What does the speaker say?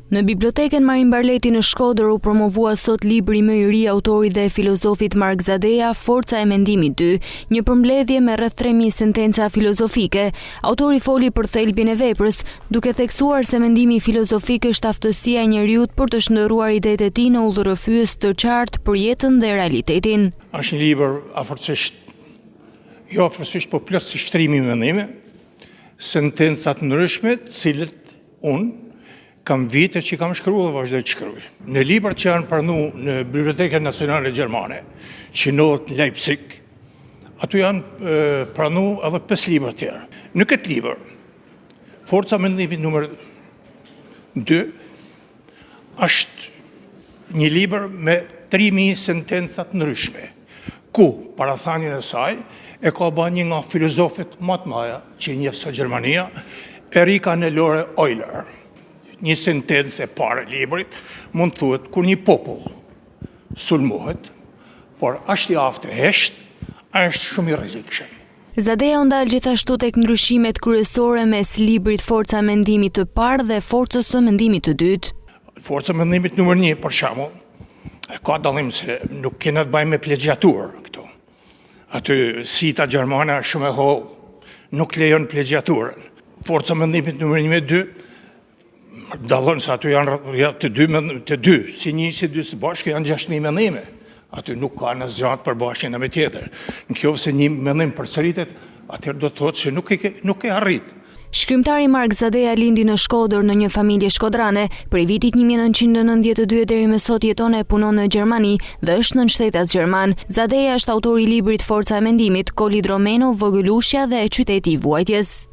Në Bibliotekën Marin Barleti në Shkodër u promovua sot libri më i ri i autorit dhe filozofit Mark Zadeja, Forca e Mendimit 2, një përmbledhje me rreth 3000 sentenca filozofike. Autori foli për thelbin e veprës, duke theksuar se mendimi filozofik është aftësia e njeriut për të shndërruar idetë e tij në udhërrëfyes të qartë për jetën dhe realitetin. Është një libër afërsisht, jo afërsisht, po plotësisht 3000 mendime, sentenca të ndryshme, të cilët unë kam vite që kam shkru dhe vazhdoj të shkruaj. Në librat që janë pranu në Bibliotekën Nacionale Gjermane, që ndodhet në Leipzig, aty janë pranu edhe 5 libra tjerë. Në këtë libër, Forca e mendimit numër 2, është një libër me 3000 sentenca të ndryshme, ku parathanien e saj e ka ba një nga filozofet ma të mdhaja që i njeh sot Gjermania, Erika Nelore Euler. Një sentencë e parë e librit mund të thuhet kur një popull sulmohet, por është i aftë të hesht, është shumë i rrezikshëm. Zadeja u ndal gjithashtu tek ndryshimet kryesore mes librit Forca e Mendimit të parë dhe Forcës së Mendimit të dytë. Forca e Mendimit numër 1, për shembull, ka dallim se nuk kena të bëjmë me plagjiaturë këtu. Aty sita gjermane është shumë e hollë, nuk lejon plagjiaturën. Forca e Mendimit numër 1 me 2 Dallon se aty janë ja, të dy, të dy, si një, si dy së bashku janë 6.000 mendime. Aty nuk ka asgjë të përbashkët një me tjetër. Në qoftë se një mendim përsëritet, atëherë do të thotë se nuk e, nuk e arrit. Shkrimtari Mark Zadeja lindi në Shkodër në një familje shkodrane. Prej vitit 1992 e deri më sot jeton e punon në Gjermani dhe është nënshtetas gjerman. Zadeja është autori i librit Forca e Mendimit, Kol Idromeno, Vogëlushja dhe Qyteti i Vuajtjes.